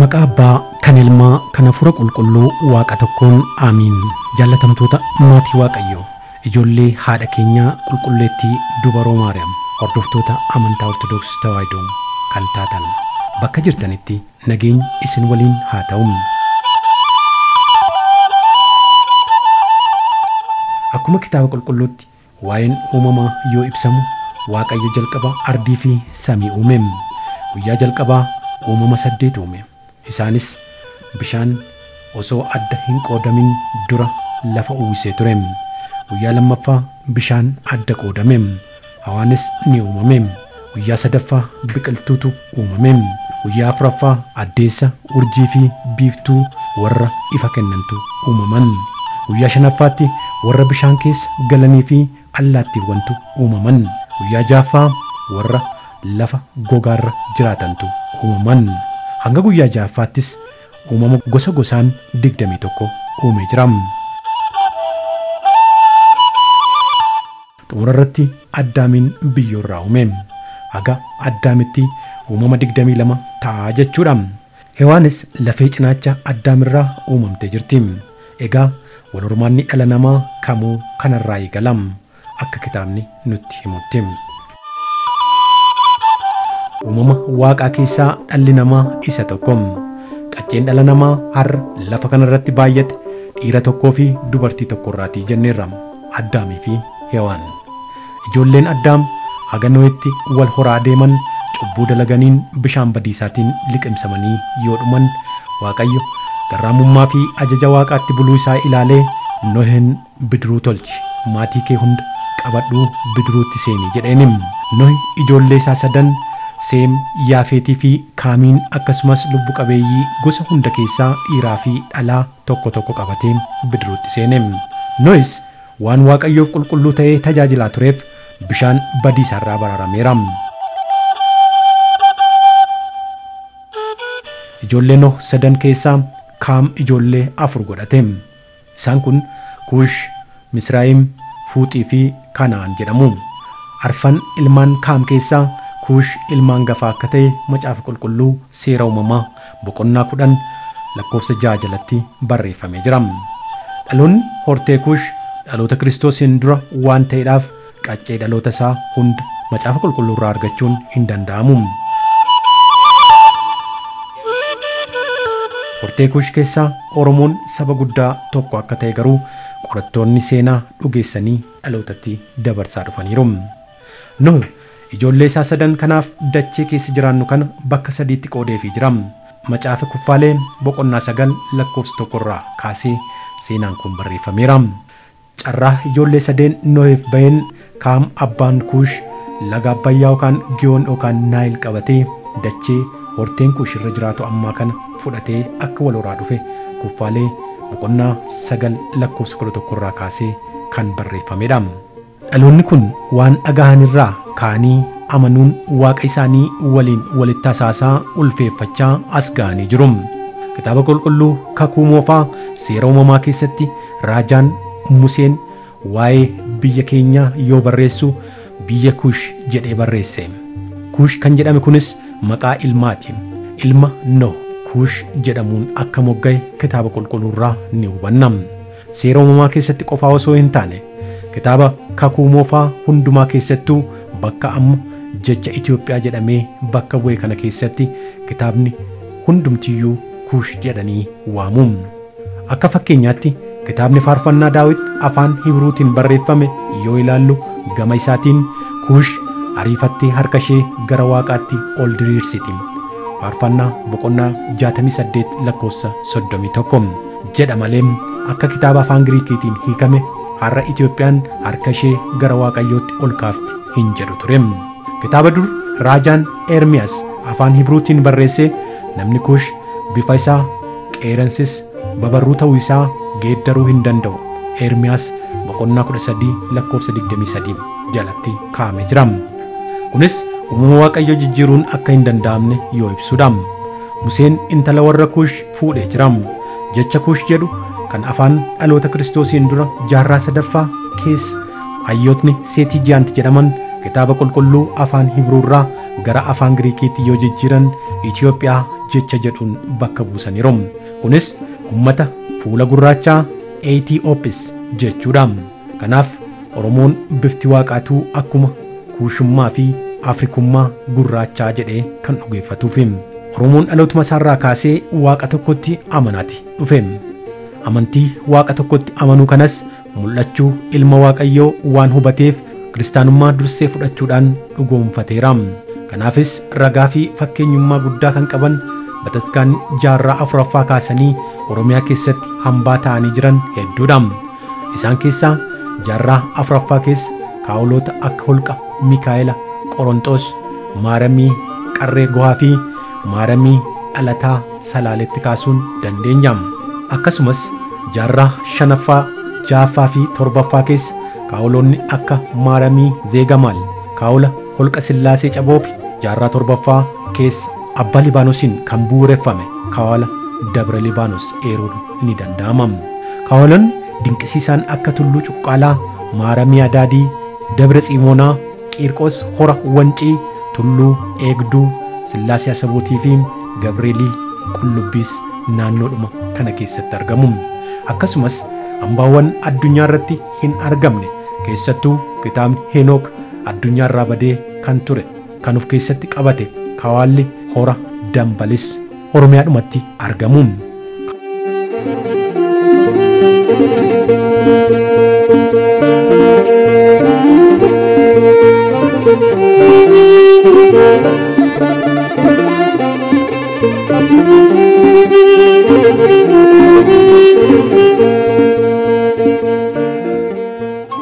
Maqaa Abbaa kan Ilmaa kan Hafuura Qulqulluu Waaqa tokkoon aamiin. Jaallatamtoota maatii Waaqayyoo, ijoollee haadha keenyaa qulqulleettii Dubaroo Maariyaam, hordoftoota amantaa Ortodoksii Tawaahidoo kan taatan bakka jirtanitti nageenyi isin waliin haa ta'u. Akkuma kitaaba qulqulluutti waa'een uumamaa yoo ibsamu Waaqayyo jalqaba ardii fi samii uume. Guyyaa jalqabaa uumama 8 uume. Isaanis bishaan osoo adda hin qoodamin dura lafa uwwisee ture. Guyyaa lammaffaa bishaan adda qoodame. Hawaanis ni uumame. Guyyaa sadaffaa biqiltuutu uumame. Guyyaa afuraffaa addeessa, urjii fi biiftuu warra ifa kennantu uumaman. Guyyaa shanaffaatti warra bishaan keessa galanii fi allaattiiwwantu uumaman. Guyyaa ja'affaa warra lafa gogaarra jiraatantu uumaman. Hanga guyyaa ja'affaattis uumama gosa gosaan 21 uumee jira. Xumura irratti Addaamiin biyyoorraa uume. Haga Addaamitti uumama 22 ta'a jechuudha. Hewaanis lafee cinaacha Addaamirraa uumamtee jirti. Egaa wal hormaanni dhala namaa kamuu kanarraa eegala akka kitaabni nutti himutti. Uumama Waaqaa keessaa dhalli namaa isa tokko. Qacceen dhala namaa har'a lafa kanarratti baay'ate dhiira tokkoo fi dubartii tokkorraatii jenneerra. Addaamii fi Hewaan. Ijoolleen Addaam haga Nohitti wal horaa deeman cubbuu dalaganiin bishaan badiisaatiin liqimsamanii yoo dhuman Waaqayyo garraamummaa fi ajaja Waaqaatti buluu isaa ilaalee Noheen bidiruu tolchi, maatii kee hunda qabadhuu bidiruutti seeni jedheenim. Nohi ijoollee isaa sadan Seem, Yaafeetii fi Kaamiin akkasumas lubbu qabeeyyii gosa hunda keessaa dhiiraa fi dhalaa tokko tokko qabatee bidiruutti seene. Nohis waan Waaqayyoof qulqulluu ta'ee tajaajilaa tureef bishaan badiisaarraa baraarameera. Ijoollee Noh sadan keessaa Kaam ijoollee 4 godhate. Isaan kun Kuush, Misraayim, Fuuxii fi Kana'aan jedhamu. Arfan ilmaan Kaam keessaa Kuush ilmaan gafaa akka ta'e macaafa qulqulluu seera uumamaa boqonnaa 10 lakkoofsa 6 jalatti barreeffamee jira. Dhaloonni hortee Kuush dhaloota Kiristoosiin dura waan ta'eedhaaf qaccee dhaloota isaa hunda macaafa qulqulluu irraa argachuun hin danda'amu. Hortee Kuush keessaa Oromoon saba guddaa tokko akka ta'e garuu qorattoonni seenaa dhugeessanii dhalootatti dabarsaa dhufaniiru. Nohi ijoollee isaa sadan kanaaf dachee keessa jiraannu kana bakka sadiitti qoodeefii jira. Macaafa Kuffaalee boqonnaa 9 lakkoofsa 1 irraa kaasee seenaan kun barreeffameera. Carraa ijoollee sadeen Nohiif baheen Kaam abbaan Kuush laga Abbayyaa yookaan Giyoon yookaan Naayil qabatee dachee horteen Kuush irra jiraatu ammaa kana fudhatee akka wal horaa dhufe Kuffaalee boqonnaa 9 lakkoofsa 11 irraa kaasee kan barreeffamedha. Dhaloonni kun waan dhagahanirraa ka'anii amanuun Waaqa isaanii waliin walitti hasaasaa ulfeeffachaa as ga'anii jiru. Kitaaba qulqulluu kakuu moofaa seera uumamaa keessatti raajaan Museen waa'ee biyya keenyaa yoo barreessu biyya Kuush jedhee barreesse. Kuush kan jedhame kunis maqaa ilmaati. Ilma Noh Kuush jedhamuun akka mogga'e kitaaba qulqulluurraa ni hubanna. Seera uumamaa keessatti qofaa osoo hin taane kitaaba kakuu moofaa hundumaa keessattuu bakka amma jecha Itoophiyaa jedhamee bakka bu'e kana keessatti kitaabni hundumtiyyuu Kuush jedhanii waamu. Akka fakkeenyaatti kitaabni faarfannaa Daawit afaan Hibruutiin barreeffame yoo ilaallu gama isaatiin Kuush ariifattee harka ishee gara Waaqaatti ol diriirsiti. Faarfannaa boqonnaa 68 lakkoofsa 31 jedha malee akka kitaaba afaan Giriikiitiin hiikame har'a Itoophiyaan harka ishee gara Waaqayyootti ol kaafti hin jedhu ture. Kitaaba dur raajaan Ermiyaas afaan Hibruutiin barreesse namni Kuush bifa isaa qeeransis babarruu ta'uu isaa geeddaruu hin danda'u. Ermiyaas boqonnaa 13 lakkoofsa 23 jalatti kaa'amee jira. Kunis uumama Waaqayyoo jijjiiruun akka hin danda'amne yoo ibsudha. Museen intala warra Kuush fuudhee jira. Jecha Kuush jedhu kan afaan dhaloota Kiristoosiin dura jaarraa sadaffaa keessa Hayyootni Seetijiyaant jedhaman kitaaba qulqulluu afaan Hibruurraa gara afaan Giriikiitti yoo jijjiiran Itoophiyaa jecha jedhuun bakka buusaniiru. Kunis uummata fuula gurraachaa Etiyoopis jechuudha. Kanaaf Oromoon bifti waaqaatuu akkuma kuushummaa fi Afrikummaa gurraachaa jedhee kan dhugeeffatuuf. Oromoon dhalootuma isaarraa kaasee waaqa tokkotti amanaati dhufe. Amantii waaqa tokkotti amanuu kanas mul'achuu ilma waaqayyoo waan hubateef kiristaanummaa dursee fudhachuudhaan dhugoomfateera. Kanaafis ragaa fi fakkeenyummaa guddaa kan qaban bataskaan jaarraa afuraffaa kaasanii Oromiyaa keessatti hambaa ta'anii jiran hedduudha. Isaan keessaa jaarraa afuraffaa keessa kaawuloota akka holqa Mikaa'ela Qoronxoos, Maaramii Qarree Gohaa fi Maaramii Dhalataa Salaaletti kaasuun dandeenya. Akkasumas jaarraa shanaffaa, ja'affaa fi torbaffaa keessa kaawuloonni akka Maaramii Zeegamaal, kaawula holqa Sillaasee Caboo fi jaarraa torbaffaa keessa Abbaa Libaanoosiin kan bu'uureffame kaawala Dabra Libaanos eeruun ni danda'ama. Kaawalonni dinqisiisaan akka Tulluu Cuqqaalaa, Maaramii Adaadii, Dabra Tsimoonaa, Qiirqos Hora Wancii, Tulluu Eegduu, Sillaasee Asabootii fi Gabreelii Qullubbiis naannoodhuma kana keessatti argamu. Akkasumas hambaawwan addunyaa irratti hin argamne keessattuu kitaabni Henook addunyaa irraa badee kan ture kan of keessatti qabate kawaalli hora Dambalis Oromiyaadhumatti argamu.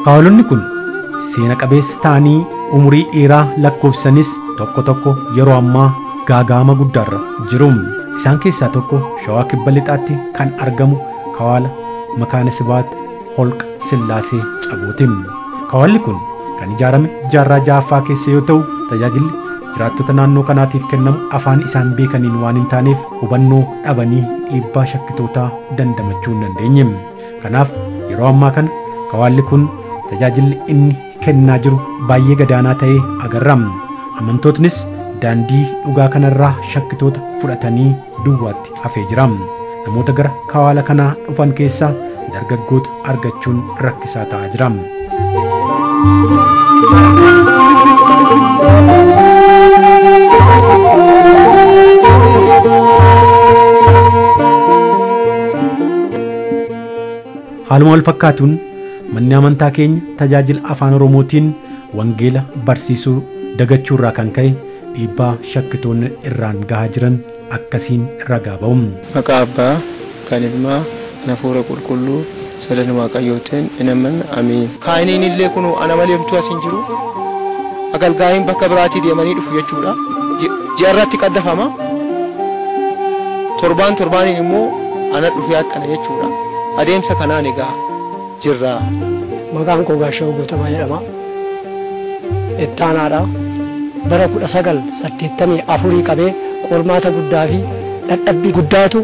Kaawalonni kun seena qabeessa ta'anii umurii dheeraa lakkoofsanis tokko tokko yeroo ammaa gaagaama guddaarra jiru. Isaan keessaa tokko Shawaa Kibba Lixaatti kan argamu kawaala Makaana Sibaat Holqa Sillaasee Cabooti. Kawaalli kun kan ijaarame jaarraa ja'affaa keessa yoo ta'u tajaajilli jiraattota naannoo kanaatiif kennamu afaan isaan beekaniin waan hin taaneef hubannoo dhabanii dhiibbaa shakkitootaa dandamachuu hin dandeenye. Kanaaf yeroo ammaa kana kawaalli kun tajaajilli inni kennaa jiru baay'ee gadaanaa ta'ee agarra. Amantootnis daandii dhugaa kanarraa shakkitoota fudhatanii duwwaatti hafee jira. Namoota gara kawaala kanaa dhufan keessaa dargaggoota argachuun rakkisaa ta'aa jira. Haaluma wal fakkaatuun manni amantaa keenya tajaajila afaan Oromootiin wangeela barsiisuu dagachuu irraa kan ka'e dhiibbaa shakkitoonni irraan gahaa jiran akkasiin ragaa ba'u. Maqaa Abbaa kan Ilmaa kan Hafuura Qulqulluu sadan Waaqayyootiin in amanna amiin. Kaayiniin illee kun ana malee homtuu as hin jiru. Agalgaayiin bakka biraatii deemanii dhufu jechuudha. Ji'a irratti qaddafama. Torbaan torbaaniin immoo ana dhufee haxxana jechuudha. Adeemsa kanaan egaa jirra. Maqaan koo Gaashaw Guutamaa jedhama. Ittaanaadha. Bara 1984 qabee qormaata guddaa fi dadhabbii guddaatu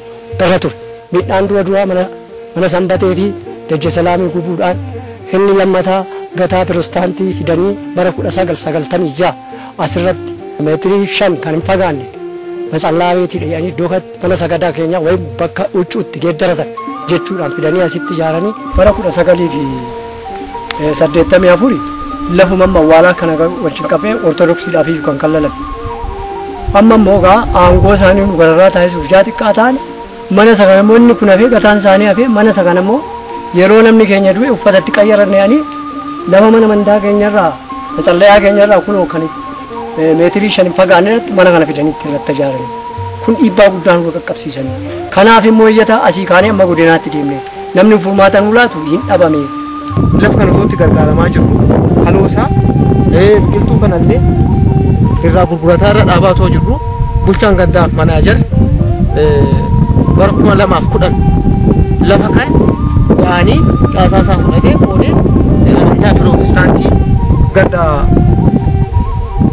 irra ture. Midhaan dura duraa mana sanbatee fi dajja salaamii gubuudhaan inni lammataa gataa pirostaantii fidanii bara 1996 asirratti meetirii 5 kan hin fagaanne matsallaa beetii jedhanii iddoo mana sagadaa keenya wayim bakka huccuutti geeddaratan jechuudhaan fidanii asitti ijaaranii bara 1984 lafuma amma awwaalaa kana wajjin qabee ortodoksiidhaaf iyyuu kan kallalan. Amma immoo egaa aangoo isaanii nu gararraa taasisuuf ijaa xiqqaa ta'an mana isa kana immoo inni kun hafee gataan isaanii hafee mana isa kana immoo yeroo namni keenya du'e uffatatti qayyaranne yaanii lafa mana amantaa keenyarraa matsallayaa keenyarraa kunoo kan meetirii 5 fagaanne irratti mana kana fidanii itti irratti ijaarani. Kun dhiibbaa guddaa nu qaqqabsiisanii. Kanaaf immoo iyyata asii kaanee amma godinaatti deemne namni furmaata nu laatu hin dhabame. Lafa kana tootti gargaaramaa jiru kaloosaa biqiltuu kanallee irraa gurgurataa irra dhaabaa too jirru bulchaan gandaaf manaajar bara 2010 lafa kan waanii caasaa isaa fudhatee qoodee amantaa pirootestaantii ganda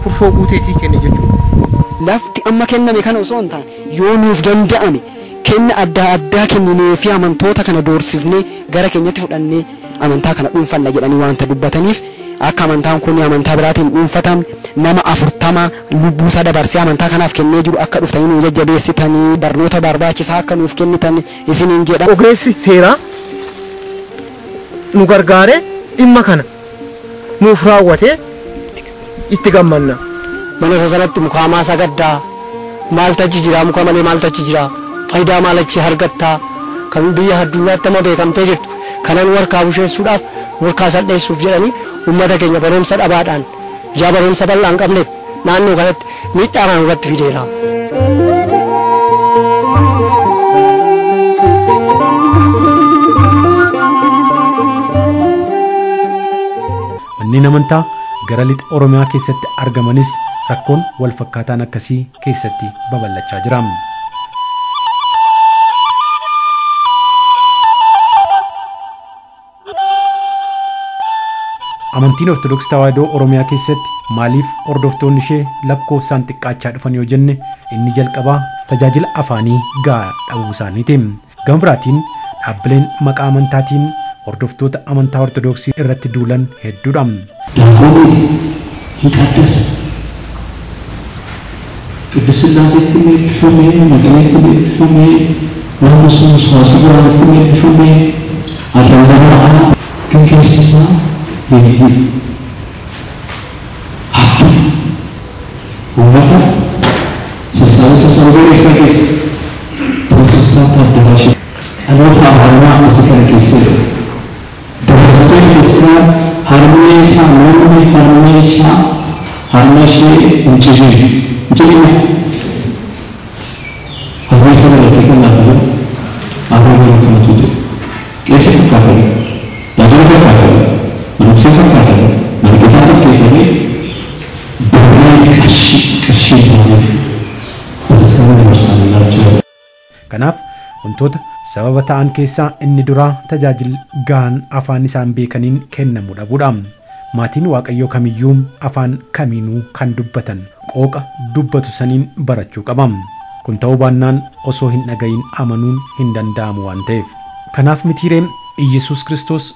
furfoo guuteetii kenne jechuudha. Lafti amma kenname kana osoo hin taane yoo nuuf danda'ame kenna adda addaa kenninee fi amantoota kana doorsifnee gara keenyatti fudhannee Amantaa kana dhuunfanna jedhanii waanta dubbataniif akka amantaan kun amantaa biraatiin dhuunfatamne nama 40 lubbuusaa dabarsee amantaa kanaaf kennee jiru akka dhuftanii nu jajjabeessitanii barnoota barbaachisaa akka nuuf kennitan isiniin jedha. Ogeessi seeraa nu gargaaree dhimma kana nuuf raawwatee itti gammanna. Mana isa sanatti mukaamaa sagaddaa maaltu achi jira muka malee maaltu achi jira faayidaa maal achi argattaa kan biyya addunyaatti amma beekamtee jirtu kanan warqaa busheessuudhaaf warqaa salpheessuuf jedhanii uummata keenya barumsa dhabaadhaan ijaa barumsa bal'aa hin qabneef naannoo kanatti miidhaa kana irratti fideera. Manneen amantaa gara lixa Oromiyaa keessatti argamanis rakkoon wal fakkaataan akkasii keessatti babal'achaa jira. Amantiin Ortodoksii Tawaahidoo Oromiyaa keessatti maaliif hordoftoonni ishee lakkoofsaan xiqqaachaa dhufan yoo jenne inni jalqabaa tajaajila afaanii gahaa dhabuu isaaniiti. Gama biraatiin dhaabbileen maqaa amantaatiin hordoftoota amantaa Ortodoksii irratti duulan hedduudha. ዳጎኔ ይቀደስ ቅድስት ሥላሴ eebbifame Maqaleetti eebbifame naannoo sun Suwaasii eebbifame Adaamaa ግን keessi isaa beebii hattuu uummata sassaabee sassaabee eessa keessa Pirootestaantii Addaraashii dhaloota abaaramaa akkasii kana keessa jiru. Dabarsee keessaa harmee isaa mormi harmee isaa harmee ishee hin ciriiru. Hin ciriiru. Harmee isaa dabarsee kan laatu jiru harmee garuu kanatu jiru. Qeessi fakkaatanii, daadhii fakkaatanii, manuksee fakkaatanii, margitaa fakkeetanii barree qarshii qarshii ta'aniif bataskaana dabarsaanii laachuu. Kanaaf wantoota sababa ta'an keessaa inni duraa tajaajilli gahaan afaan isaan beekaniin kennamu dhabuudha. Maatiin Waaqayyoo kamiyyuu afaan kamiinuu kan dubbatan qooqa dubbatu saniin barachuu qaba. Kun ta'uu baannaan osoo hin dhagayin amanuun hin danda'amu waan ta'eef. Kanaaf mitiireen Iyyasuus Kiristoos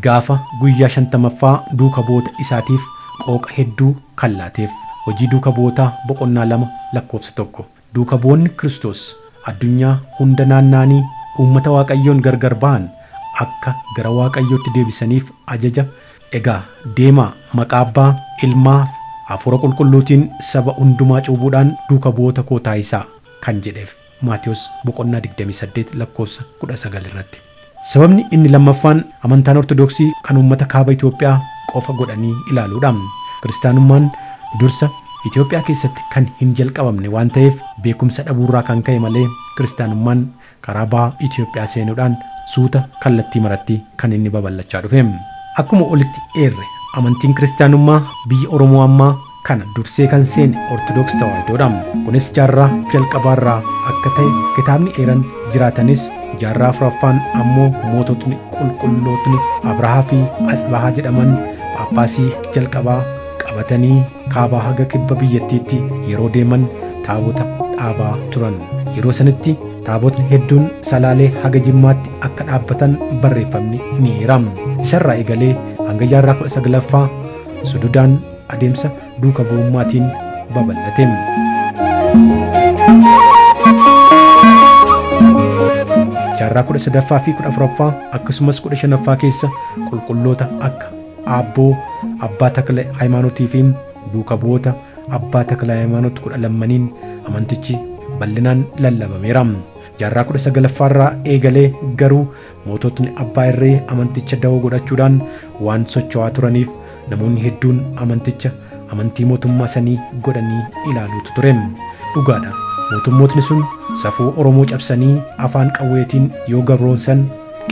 gaafa guyyaa 50ffaa duuka bu'oota isaatiif qooqa hedduu kan laateef. Hojii duuka bu'ootaa boqonnaa 2 lakkoofsa 1. Duuka bu'oonni Kiristoos addunyaa hunda naanna'anii uummata Waaqayyoon gargar ba'an akka gara Waaqayyootti deebisaniif ajaja egaa deemaa maqaa Abbaa, Ilmaa, Hafuura Qulqulluutiin saba hundumaa cuubuudhaan duuka bu'oota koo taasisaa kan jedheef Maatiyos boqonnaa 28 lakkoofsa 19 irratti. Sababni inni lammaffaan amantaan Ortodoksii kan uummata kaaba Itoophiyaa qofa godhanii ilaaluudha. Kiristaanummaan dursa Itoophiyaa keessatti kan hin jalqabamne waan ta'eef beekumsa dhabuurraa kan ka'e malee kiristaanummaan karaa baha Itoophiyaa seenuudhaan suuta kallattii maratti kan inni babal'achaa dhufe. Akkuma olitti eerre amantiin kiristaanummaa biyya Oromoo ammaa kana dursee kan seene Ortodoksii Tawaahidoodha. Kunis jaarraa jalqabaarraa akka ta'e kitaabni eeran jiraatanis jaarraa afuraffaan ammoo moototni qulqullootni Abrahaa fi Asbahaa jedhaman Phaaphaasii jalqabaa qabatanii kaabaa haga kibba biyyattiitti yeroo deeman taabota dhaabaa turan. Yeroo sanitti taabotni hedduun Salaalee haga Jimmaatti akka dhaabbatan barreeffamni ni eera. Isarraa eegalee hanga jaarraa 19ffaa sududaan adeemsa duuka bu'ummaatiin babal'ate. Jaarraa 13ffaa fi 14ffaa akkasumas 15ffaa keessa qulqulloota akka Aabboo Abbaa Takla Hayimaanotii fi duuka bu'oota Abbaa Takla Hayimaanoot 12 amantichi bal'inaan lallabameera. Jaarraa 19ffaarraa eegalee garuu moototni Abbaa Irree amanticha dawoo godhachuudhaan waan socho'aa turaniif namoonni hedduun amanticha amantii mootummaa sanii godhanii ilaaluutu ture. Dhugaadha. Mootummootni sun safuu Oromoo cabsanii afaan qawweetiin yoo gabroonsan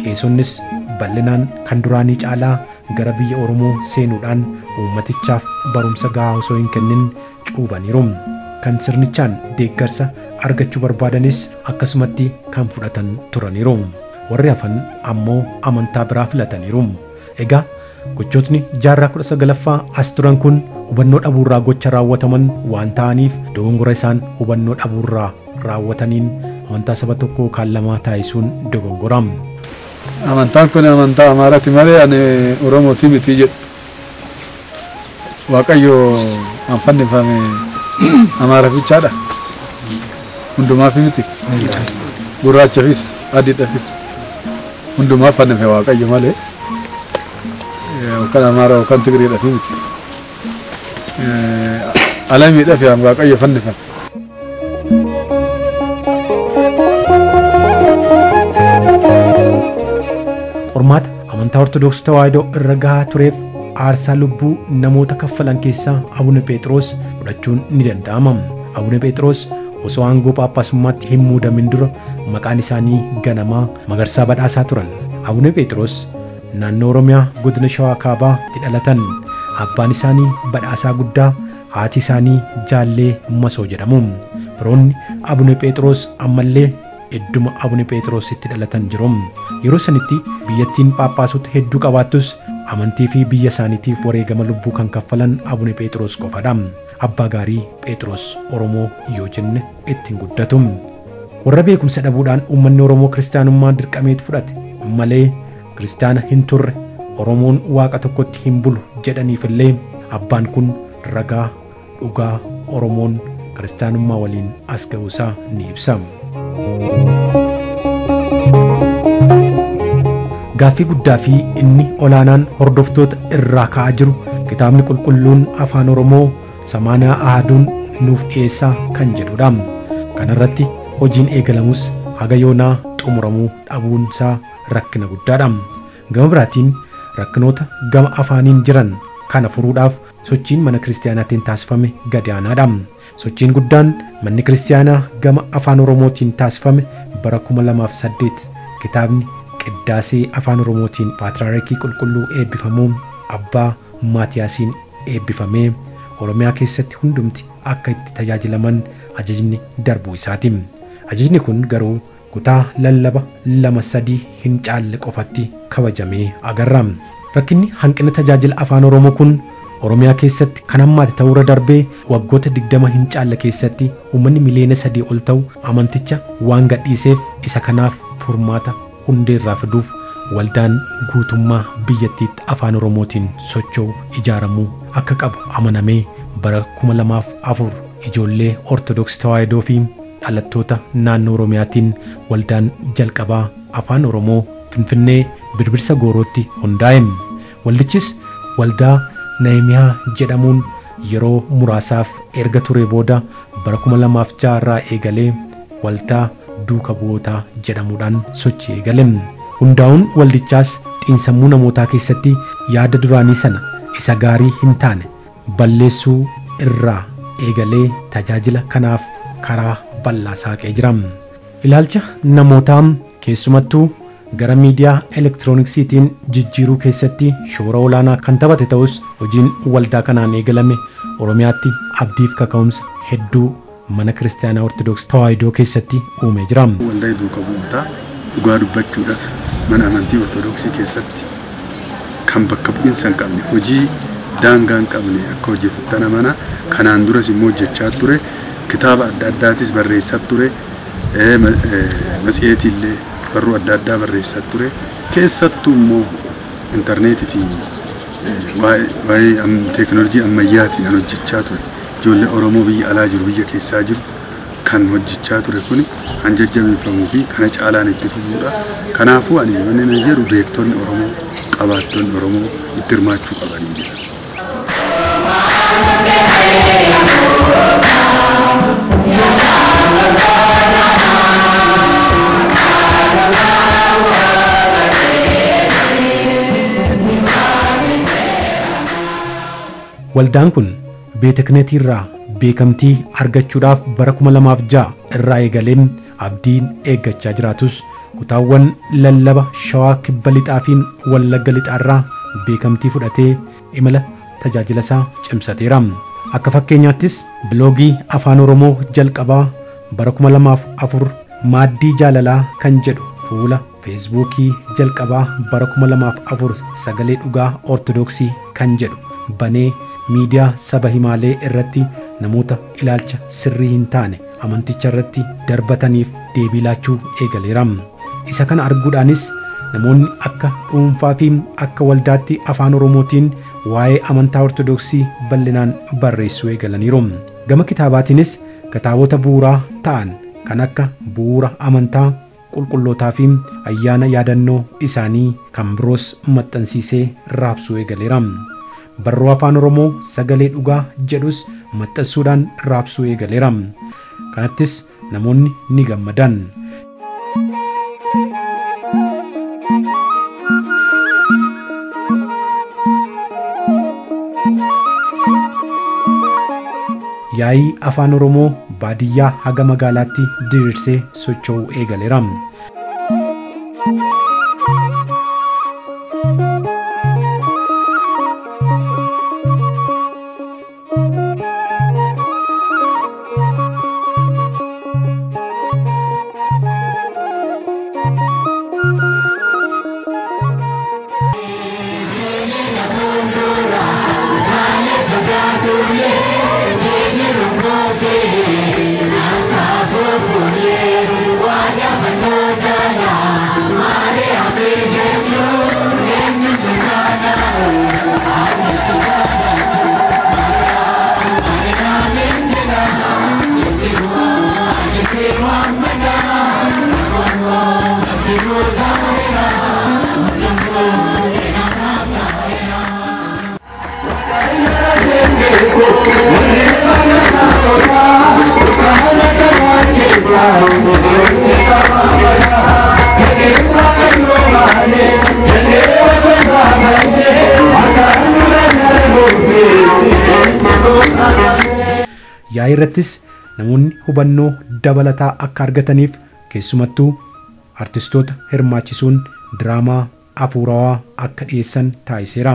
qeesonnis bal'inaan kan duraanii caalaa gara biyya Oromoo seenuudhaan uummatichaaf barumsa gahaa osoo hin kennin cuubaniiru. Kan sirnichaan deeggarsa argachuu barbaadanis akkasumatti kan fudhatan turaniiru. Warri hafan ammoo amantaa biraa filataniiru. Egaa gochootni jaarraa 19ffaa as turan kun hubannoo dhabuurraa gocha raawwataman waan ta'aniif dogongora isaan hubannoo dhabuurraa raawwataniin amantaa saba tokkoo kan lamaa taasisuun dogongora. Amantaan kun amantaa Amaaraati malee ani Oromooti miti jedhu. Waaqayyo an fannifame Amaara bichaadha. Hundumaaf miti. Gurraachafis adiidhaafis hundumaaf fannife Waaqayyo malee yookaan Amaara yookaan Tigiriidhaaf miti. Alamiidhaaf Waaqayyo fannifame. Qormaata amantaa Ortodoksii Tawaahidoo irra gahaa tureef aarsaa lubbuu namoota kaffalan keessaa Abuna Phexros fudhachuun ni danda'ama. Abuna Phexros osoo aangoo Phaaphaasummaatti hin muudamin dura maqaan isaanii ganamaa Magarsaa Badhaasaa turan. Abuna Phexros naannoo Oromiyaa godina Shawaa Kaabaatti dhalatan. Abbaan isaanii Badhaasaa Guddaa, haati isaanii Jaallee Masoo jedhamu. Firoonni Abuna Phexros ammallee idduma Abuna Phexrositti dhalatan jiru. Yeroo sanitti biyyattiin Phaaphaasota hedduu qabaattus amantii fi biyya isaaniitiif wareegama lubbuu kan kaffalan Abuna Phexros qofadha. Abbaa gaarii Phexros Oromoo yoo jenne ittiin guddatu. Warra beekumsa dhabuudhaan uummanni Oromoo kiristaanummaa dirqameetu fudhate malee kiristaana hin turre, Oromoon waaqa tokkotti hin bulu jedhaniifillee abbaan kun ragaa dhugaa Oromoon kiristaanummaa waliin as ga'uusaa ni ibsa. Gaaffii guddaa fi inni olaanaan hordoftoota irraa ka'aa jiru kitaabni qulqulluun afaan Oromoo Samaanaa Ahaduun nuuf dhiyeessaa kan jedhudha. Kanarratti hojiin eegalamus haga yoonaa xumuramuu dhabuunsaa rakkina guddaadha. Gama biraatiin rakkinoota gama afaaniin jiran kana furuudhaaf sochiin mana kiristaanaatiin taasifame gadi aanaadha. Sochiin guddaan manni kiristaanaa gama afaan Oromootiin taasifame bara 2008 kitaabni Qiddaasee afaan Oromootiin Paatriyaarkii Qulqulluu eebbifamuu Abbaa Maatiyaasiin eebbifamee Oromiyaa keessatti hundumti akka itti tajaajilaman ajajni darbuu isaati. Ajajni kun garuu kutaa lallaba 2-3 hin caalle qofatti kabajamee agarra. Rakkinni hanqina tajaajila afaan Oromoo kun Oromiyaa keessatti kan hammaate ta'uurra darbee waggoota 20 hin caalle keessatti uummanni miliyoona 3 ol ta'u amanticha waan gadhiiseef isa kanaaf furmaata hundeerraa fiduuf waldaan guutummaa biyyattiitti afaan Oromootiin socho'u ijaaramuu akka qabu amanamee bara 2004 ijoollee Ortodoksii Tawaahidoo fi dhalattoota naannoo Oromiyaatiin waldaan jalqabaa afaan Oromoo Finfinnee Birbirsa Goorootti hundaa'e. Waldichis waldaa Nahimiyaa jedhamuun yeroo muraasaaf erga ture booda bara 2006 irraa eegalee waldaa duuka bu'ootaa jedhamuudhaan sochii eegale. Hundaa'uun waldichaas xiinsammuu namootaa keessatti yaada duraanii sana isa gaarii hin taane balleessuu irraa eegalee tajaajila kanaaf karaa bal'aa saaqee jira. Ilaalcha namootaa keessumattuu gara miidiyaa elektirooniksiitiin jijjiiruu keessatti shoora olaanaa kan taphate ta'us hojiin waldaa kanaan eegalame Oromiyaatti abdiif kaka'umsa hedduu mana kiristaanaa Ortodoksii Tawaahidoo keessatti uumee jira. Waldaa duuka bu'ootaa dhugaa dubbachuudhaaf mana amantii Ortodoksii keessatti kan bakka bu'iinsa hin qabne hojii daangaa hin qabne akka hojjetu tana mana kanaan duras immoo hojjechaa ture, kitaaba adda addaatis barreessaa ture, matseetiillee barruu adda addaa barreessaa ture, keessattuu immoo intarneetii fi waa'ee teekinooloojii ammayyaatiin kan hojjechaa ture. Ijoollee Oromoo biyya alaa jiru biyya keessaa jiru kan hojjechaa ture kuni kan jajjabeeffamuu fi kana caalaan itti fufuudha. Kanaafuu ani wanni na jedhu beektonni Oromoo qabaattonni Oromoo itti hirmaachuu qabanii jira. Waldaan kun beetekneetii irraa beekamtii argachuudhaaf bara 2006 irraa eegaleen abdiin eeggachaa jiraatus kutaawwan lallaba Shawaa Kibba Lixaa fi Wallagga Lixaarraa beekamtii fudhatee imala tajaajila isaa cimsateera. Akka fakkeenyaattis biloogii afaan Oromoo jalqabaa bara 2004 maaddii jaalalaa kan jedhu fuula feesbuukii jalqabaa bara 2004 sagalee dhugaa Ortodoksii kan jedhu banee miidiyaa saba himaalee irratti namoota ilaalcha sirrii hin taane amanticha irratti darbataniif deebii laachuu eegaleera. Isa kana arguudhaanis namoonni akka dhuunfaa fi akka waldaatti afaan Oromootiin waa'ee amantaa Ortodoksii bal'inaan barreessuu eegalaniiru. Gama kitaabaatiinis kitaabota bu'uuraa ta'an kan akka bu'uura amantaa qulqullootaa fi ayyaana yaadannoo isaanii kan biroos maxxansiisee raabsuu eegaleera. Barruu afaan Oromoo sagalee dhugaa jedhus maxxansuudhaan raabsuu eegaleera. Kanattis namoonni ni gammadan. Yaa'ii afaan Oromoo baadiyyaa haga magaalaatti diriirsee socho'uu eegaleera. Yaa'ii irrattis namoonni hubannoo dabalataa akka argataniif keessumattuu artistoota hirmaachisuun diraamaa afuurawaa akka dhiyeessan taasiseera.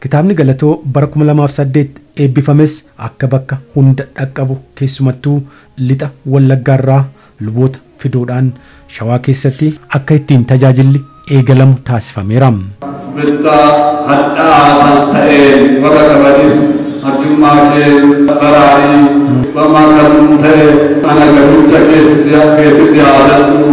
Kitaabni Galatoo bara 2008 eebbifames akka bakka hunda dhaqqabu keessumattuu lixa Wallaggaarraa luboota fiduudhaan Shawaa keessatti akka ittiin tajaajilli eegalamu taasifameera. Bittaa hadhaa'aa ta'een warra qabanis arjummaa kee baraarii bamaa kan ta'e ana gamicha keetis yaadadhu.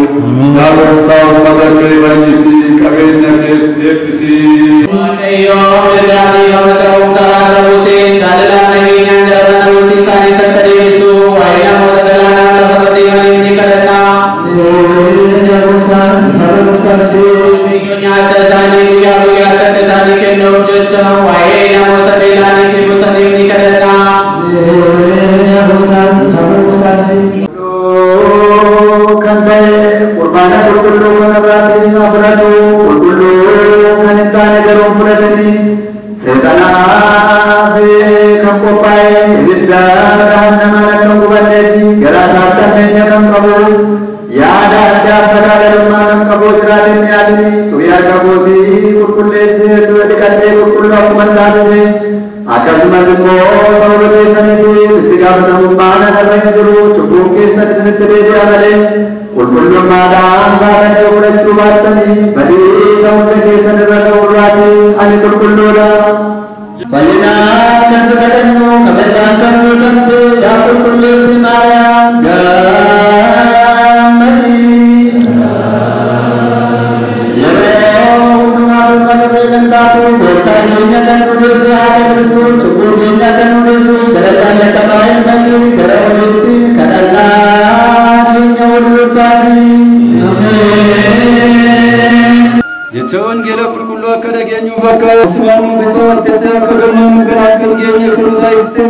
Yaa gooftaa uummata kee fayyisii qabeenya kees eebbisii. Waaqayyo mirgaa fi kabajaa karaa ta'uusee jaalalaan nageenyaan gara namoonni isaanii takka deebisu waa'ee namoota galaanaan lafarra deemaniif ni kadhanna. Waaqayyo nyaata isaanii guyyaa guyyaatti akka isaanii kennuuf jecha waa'ee namoota beela'anii fi butaniif ni kadhanna. Kan ta'e qurbaana qulqulluu kanarraatti haa fudhatu, qulqulluu kan hin taane garuu fudhatanii seexanaaf kan qophaa'e ibidda gahannamaan akka hin gubanneefi garaa isaatti hammeenya kan qabu yaada addaaf sagaagalummaa kan qabu jiraate hin dhiyaatini xurii harka kootii qulqulleessee dhiqadhee qulqulluu akkuma taasise akkasumas immoo sababa keessaniitiif itti gaafatamummaan anarra hin jiru cubbuun keessan isinitti deebi'a malee qulqullummaadhaan taatanii yoo fudhachuu baattanii badiisa hunda keessan irra ga'urraati ani qulqulluudha. Fayyinaa kan si kadhannu kabajaan kan guutamte yaa qulqulleetti Maariyaam gammadi. Yeroo hundumaa uummata kee kan taatu gooftaa keenya kan nu geesse haadha Kiristoos cubbuu keenya kan nu geessu gara jaallatamaa ilma kee gara oliitti kadhannaa keenya ol baasi. Jecha wangeela qulqulluu akka dhageenyuuf akka simaanuuf isa wantesse akka gammanuuf kan akka hin geenye kun nu taasiste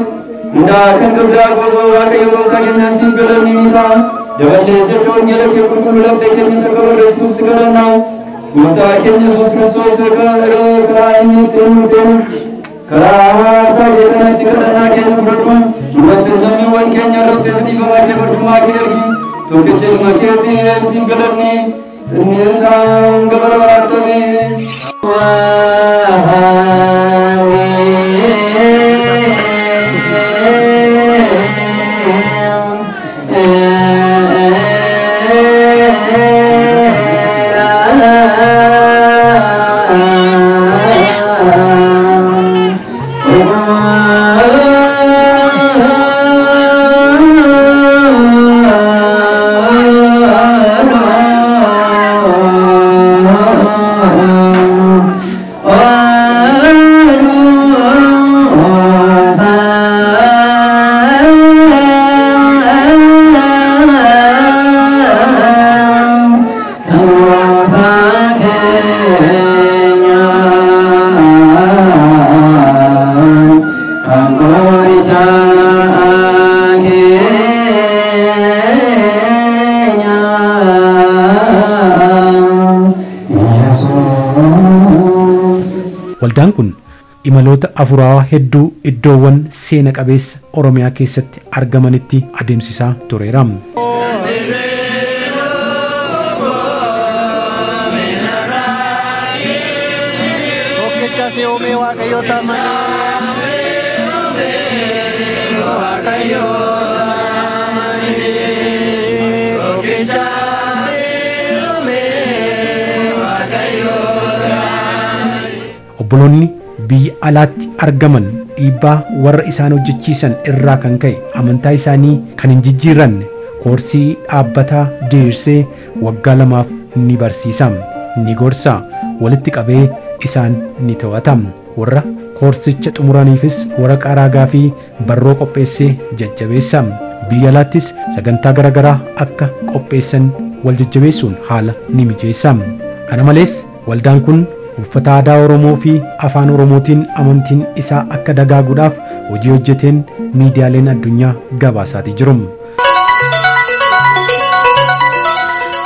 hundaa kan gabdaa gootoo Waaqayyo gooftaa keenyaa siif galanni ni ta'a. Daballees jecha wangeela kee qulqulluu laphee keenya akka barreessituuf si kadhanna. Gooftaa keenya Yesuus Kiristoos karaa inni ittiin nu seenu karaa aarsaa kee kanatti kadhannaa keenya fudhadhu. Dubartis lammiiwwan keenya irrattis dhiifama kee barjummaa kee ergi. Tokkicha ilma keetiin siif galanni inni ta'an gabara barattame. Shaakaloota afuuraawaa hedduu iddoowwan seena qabeessa Oromiyaa keessatti argamanitti adeemsisaa tureera. Obboloonni biyya alaatti argaman dhiibbaa warra isaan hojjechiisan irraa kan ka'e amantaa isaanii kan hin jijjiiranne koorsii dhaabbataa diriirsee waggaa 2 ni barsiisa, ni gorsa, walitti qabee isaan ni to'ata. Warra koorsicha xumuraniifis waraqaa raagaa fi barroo qopheessee jajjabeessa. Biyya alaattis sagantaa garaagaraa akka qopheessan wal jajjabeessuun haala ni mijeessa. Kana malees waldaan kun uffata aadaa Oromoo fi afaan Oromootiin amantiin isaa akka dagaaguudhaaf hojii hojjeteen miidiyaaleen addunyaa gabaasaatii jiru.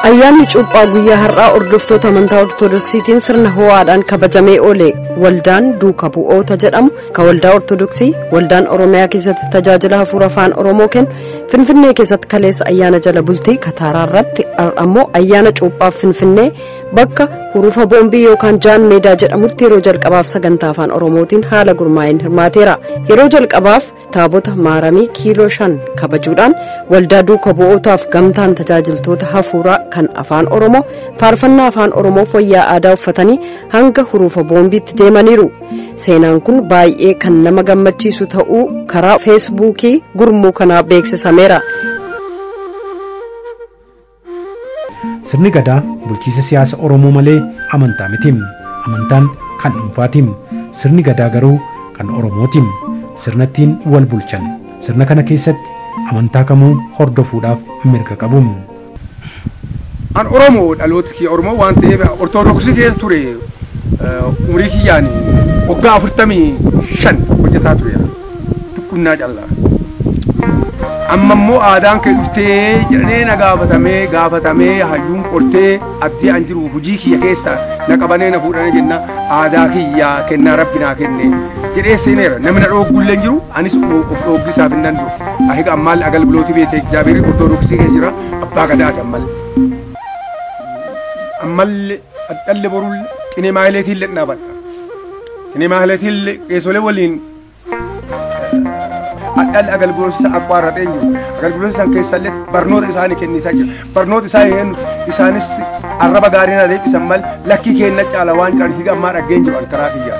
Ayyaanni cuuphaa guyyaa har'aa hordoftoota amantaa Ortodoksiitiin sirna ho'aadhaan kabajamee oole. Waldaan duuka bu'oota jedhamu kan waldaa Ortodoksii waldaan Oromiyaa keessatti tajaajila hafuura afaan Oromoo kennu Finfinnee keessatti kaleessa ayyaana jala bultii Kataaraa irratti ammoo ayyaana cuuphaa Finfinnee bakka hurufa boombii yookaan jaan meedaa jedhamutti yeroo jalqabaaf sagantaa afaan Oromootiin haala gurmaa'een hirmaateera. Yeroo jalqabaaf taabota maaramii kiiloo 5 kabajuudhaan waldaa duuka bu'ootaaf gamtaan tajaajiltoota hafuuraa kan afaan Oromoo faarfannaa afaan Oromoo fooyyaa aadaa uffatanii hanga hurufa boombiitti deemaniiru. Seenaan kun baay'ee kan nama gammachiisu ta'uu karaa feesbuukii gurmuu kanaa beeksisameera. Sirni gadaa bulchiisa siyaasa Oromoo malee amantaa miti. Amantaan kan dhuunfaati. Sirni gadaa garuu kan Oromooti. Sirna ittiin wal bulchan. Sirna kana keessatti amantaa kamuu hordofuudhaaf mirga qabu. An Oromoo dhaloota kiyya Oromoo waan ta'eef Ortodoksii keessa ture umrii kiyyaan waggaa 45 hojjetaa ture. Tukkunnaa callaa. Amma immoo aadaan kee dhuftee jedhanii na gaafatamee hayyuun qortee addee an jiru hojii kiyya keessa na qabanee na fuudhanii jenna aadaa kiyya kennaa rabbi naa kenne jedhee seeneera. Namni na dhooggu illee hin jiru anis of dhooggisaaf hin danda'u. Ahiga ammaal agalgilootii beekte egzaabeerii Ortodoksii keessa jira abbaa gadaati ammallee. Ammallee dhalli boruun qinee maayileetiin illee dhaabadha. Qinee maayileetiin qeesolee waliin dhalli agalgilootii aqwaarratee jiru. Agalgilootii san keessallee barnoota isaanii kennisaa jira. Barnoota isaanii kennu isaanis arraba gaarii na deebisan malee lakkii kenna caala waan jiran higa ammaa dhaggeen jiru karaa biyyaa.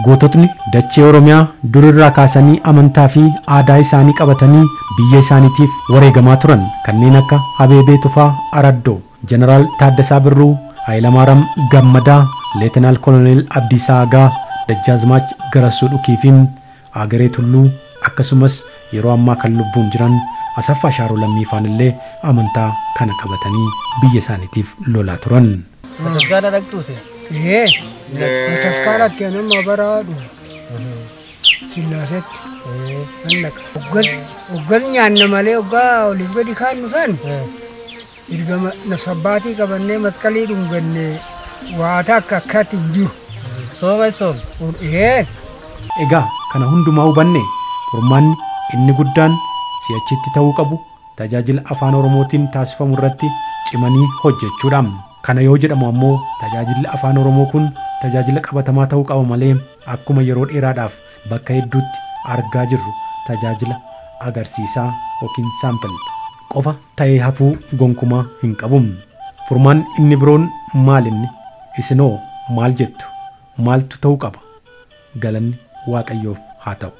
Goototni dachee Oromiyaa durirraa kaasanii amantaa fi aadaa isaanii qabatanii biyya isaaniitiif wareegamaa turan kanneen akka Abeebee Tufaa Araddoo, Jeneraal Taaddasaa Birruu, Hayilamaariyaam Gammadaa, Leetinaal Koloneel Abdiisaa Agaa, Dajjaazmaach Garasuu Dhukii fi Agaree Tulluu akkasumas yeroo ammaa kan lubbuun jiran Asaffaa Shaaroo Lammiifaan illee amantaa kana qabatanii biyya isaaniitiif lolaa turan. Bataskaana dhaqxuuse? Ee, bataskaanatti nama baraadhu. Sillaasetti. Nan dhaqa. Hoggal nyaanna malee hoggaa oliif gadi kaannu san erga nafsabbaatii qabannee masqalii dhunganne waata akka akkaatti hin jiru. Sooma soom? Ee. Egaa kana hundumaa hubanne furmaanni inni guddaan si'achitti ta'uu qabu tajaajila afaan Oromootiin taasifamu irratti cimanii hojjechuudha. Kana yoo jedhamu ammoo tajaajilli afaan Oromoo kun tajaajila qabatamaa ta'uu qaba malee akkuma yeroo dheeraadhaaf bakka hedduutti argaa jirru tajaajila agarsiisaa yookiin saampil qofa ta'ee hafuu gonkumaa hin qabu. Furmaan inni biroon maal inni? Isinoo maal jettu? Maaltu ta'uu qaba? Galanni Waaqayyoof haa ta'u.